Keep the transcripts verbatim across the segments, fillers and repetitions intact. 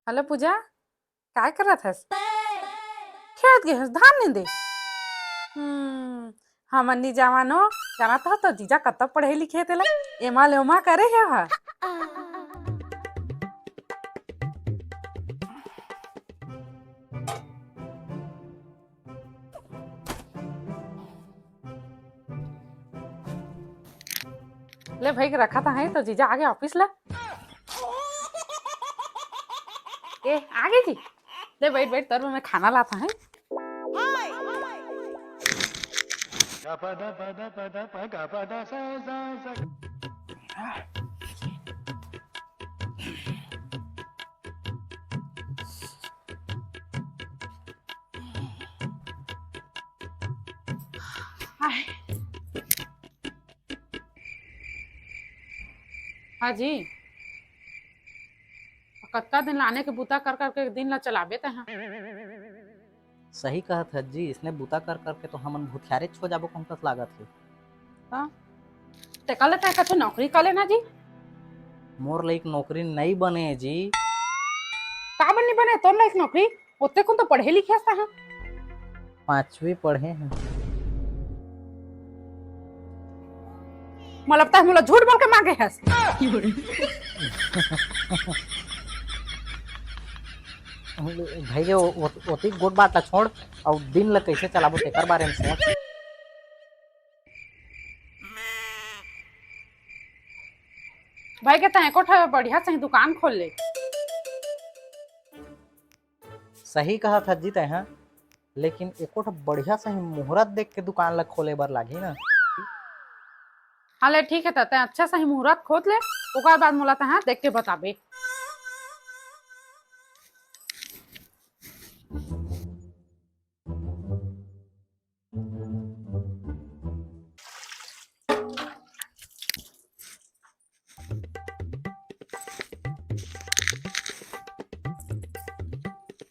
Hello पूजा, काय करत हस? खेत गे हस धान नींदे? हम्म, हमन नी जावन ओ, जानत हो तो जीजा कतक पढ़े लिखे तेला, एमा ले ओमा करे हे हा। ले भाई, रखा था है तो जीजा आगे ऑफिस ले। ए, आगे जी। ले बैठ, बैठ, तोर मैं खाना लाता है। हाँ जी, कतका दिन लाने के बूता कर करके दिन ला चलाबे तैं हा। सही कहत हस जी, इसने बूता कर करके तो हमन भुथियारे छो जाबो कहूँ कस लागत हे। हाँ? तेकर ले तैं कछु नौकरी कर लेना जी। मोर लइक नौकरी नइ बने जी। काबर नइ बने तोर लइक नौकरी? ओते कुन तो पढ़े लिखे हस तैं हा। पांचवी पढ़े हस। मोला लगता है मोला झूठ बोल के मांगे हस। भाई रे, ओ-, ओ-, ओती गोठ बात ला छोड़, अउ दिन ला कैसे चलाबो तेकर बारे में सोच। भाई के तैं एको ठा बढ़िया सही दुकान खोल ले। सही कहत हस जी तैं हा, लेकिन एको ठा बढ़िया सही मुहूर्त देख के दुकान ला खोले बर लागही ना। हाँ ले ठीक है, त तैं अच्छा सही मुहूर्त खोज ले, ओकर बाद मोला तैं हा देख के बताबे।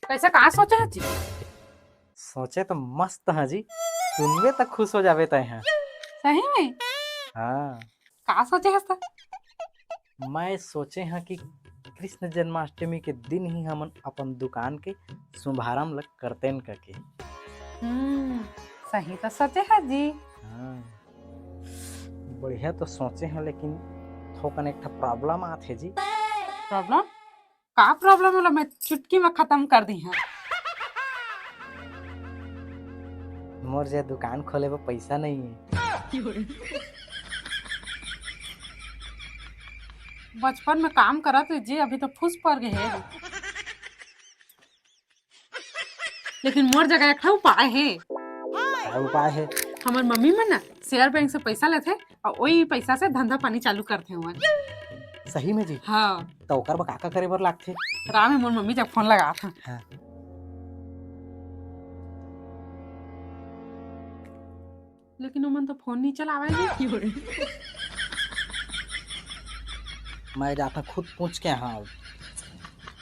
कैसे, का सोचे हस जी? सोचे तो मस्त हस जी, सुनबे त खुश हो जाबे तैं हा। सही में? हाँ। का सोचे हस त? मैं सोचे हंव कि कृष्ण जन्माष्टमी के दिन ही हमन अपन दुकान के शुभारंभ ल करतेन कके। हम्म, सही तो सोचे हस जी। हाँ, बढ़िया तो सोचे हंव, लेकिन थोकन एक ठा problem आत हे जी। Problem? का problem हे, मैं चुटकी में खत्म कर दिहूं। मोर जे दुकान खोले बर पैसा नहीं है। बचपन में काम करत हे जी, अभी तो फुस पर गए हे। लेकिन मोर जगह एक ठा उपाय हे। का उपाय हे? हमर मम्मी मन ना share bank से पैसा लेथे अउ ओही पैसा से धंधा पानी चालू करथे ओमन। सही में जी? हाँ। त ओकर बर का का करे बर लागथे? राम हे, मोर मम्मी जग फोन लगात हंव। हाँ। लेकिन ओमन तो फोन नहीं चलावे जी। मैं जाता खुद पूछ के, हाँ।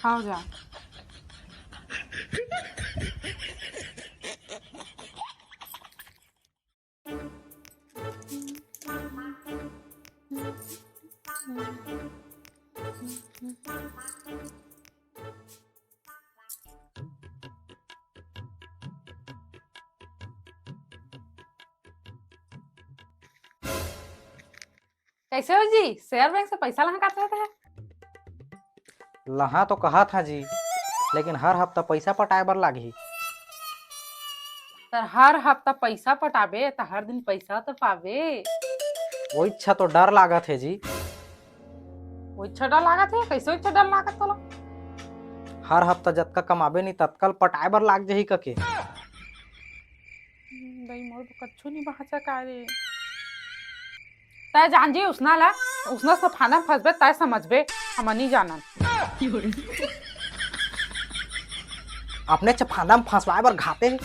हाँ जा। कैसे हो जी, share bank से पैसा लहा कात रहते हैं? लहा तो कहत हंव जी, लेकिन हर हफ्ता पैसा पटाए बर लागही। त हर हफ्ता पैसा पटाबे त हर दिन पैसा तो पाबे। ओइच्छा तो डर लागत हे जी। ओइच्छा डर लागत हे? कैसे ओइच्छा डर लागत तोला? हर हफ्ता जतका कमाबे नी ततका ल पटाए बर लाग जाही कके। दई मोर कच्छु नहीं बाचा का रे। तै जान जी उसना ला, उसना से फांदा फंसबे तै समझबे, हम नहीं जानन। अपने च फांदा में फंसवाए बर घाते हे,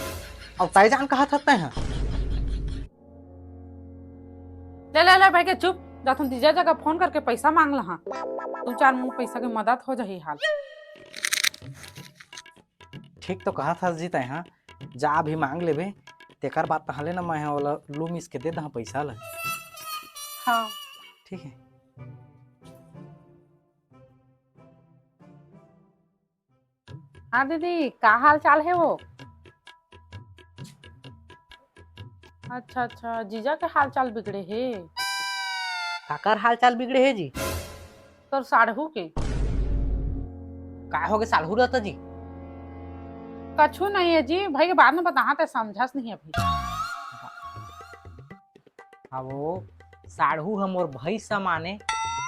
अउ तै जान कहत हस तै हा। ले, ले, ले, भाई के चुप, जाथन तीजा जगह फोन करके पैसा मांग लहा। दू चार मुंह पैसा के मदद हो जाही हाल। ठीक तो कहत हस जी तै हा, जा अभी मांग लेबे, तेकर बाद तहां ले ना मैं हा ओला लू मिस के दे दहा पैसा ला। हाँ। ठीक है। हाँ दीदी, का हाल चाल हे वो? अच्छा अच्छा, जीजा के हाल चाल बिगड़े हे। काकर हाल चाल बिगड़े हे जी? तोर साढ़ू के। का होगे साढ़ू रहता जी? कछु नहीं है जी, भाई के बाद में बताहा, ते समझस नहीं अभी। अब वो साढ़ू ह मोर भई समान ए,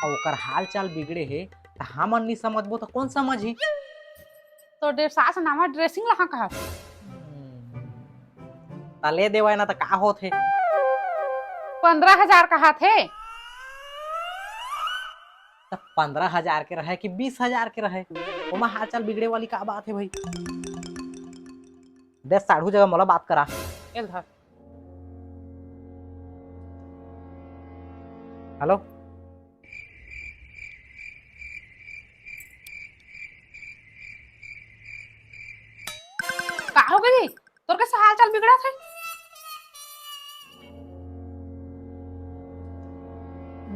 अउ ओकर हाल चाल बिगड़े हे, त हमन नी समझबो त कोन समझही? तो डेढ़ सास नावा dressing लहा कहा। त ले देवय ना त का होत हे? पंद्रह हजार कहा थे। त पंद्रह हजार के रहे कि बीस हजार के रहे, ओमा हाल चाल बिगड़े वाली का बात हे भाई? दे साढ़ू जगह मोला बात करा। एल धर। हेलो। का हो गई? तोर के हाल चाल बिगड़ा थे?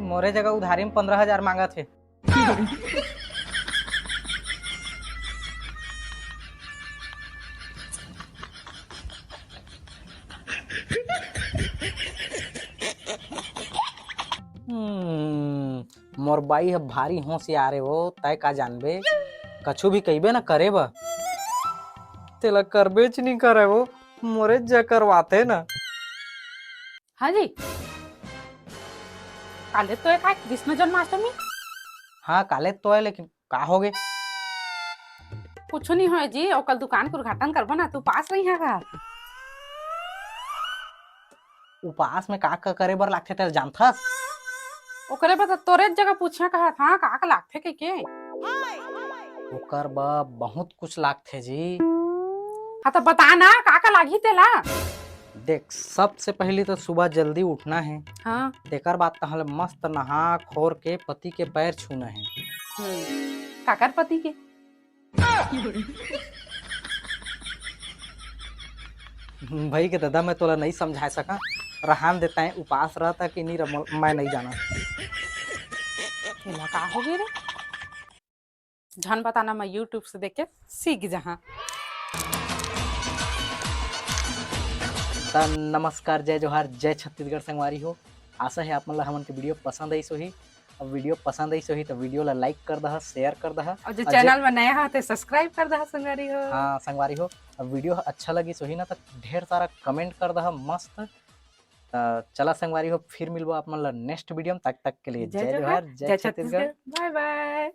मोरे जगह उधारी में पंद्रह हजार मांगा थे। हम्म, मोर बाई ह भारी होशियार हे वो, तय का जानबे, कछु भी कहिबे ना करे बर, तेला करबेच नी करे वो, मोरे जकरवाथे ना। हाँ जी, काले तो एक आज कृष्ण जन्माष्टमी। हाँ, काले तो है, लेकिन का होगे? कुछ नहीं होय जी, ओ कल दुकान के उद्घाटन करबो ना, तू पास रही है का? उपास में का का करे बर लागथे, तेला जानथस? ओकरे बर त तोरे जगह पूछा कहा था, का का लागथे के के? ओकर बर बहुत कुछ लागथे जी। हाँ, त बता ना, का का लागही तेला? देख, सबसे पहली तो सुबह जल्दी उठना है। हाँ। तेकर बाद तहले मस्त नहा खोर के पति के पैर छूना है। हम्म, काकर पति के? भाई के दादा, मैं तोला नहीं समझा सका, रहान देता है, उपास रहता कि नहीं रह, मैं नहीं जाना। एला का हो गए रे? झन बताना, मैं YouTube से देख के सीख जहाँ। त नमस्कार, जय जोहार, जय छत्तीसगढ़ संगवारी हो। आशा है आप मन ला हमन के video पसंद आइस होही। अब video पसंद आइस होही त video ला like कर दहा, share कर दहा। और जो और जे channel में नया हा ते subscribe कर दहा संगवारी हो। हाँ संगवारी हो, अब video अच्छा लगिस होही ना त ढेर सारा comment कर दहा मस्त। त चला संगवारी हो, फिर मिलबो आप मन ला next video में। तब तक के लिए जय जय जोहार, जोहार, जय जय छत्तीसगढ़। छत्तीसगढ़। Bye bye।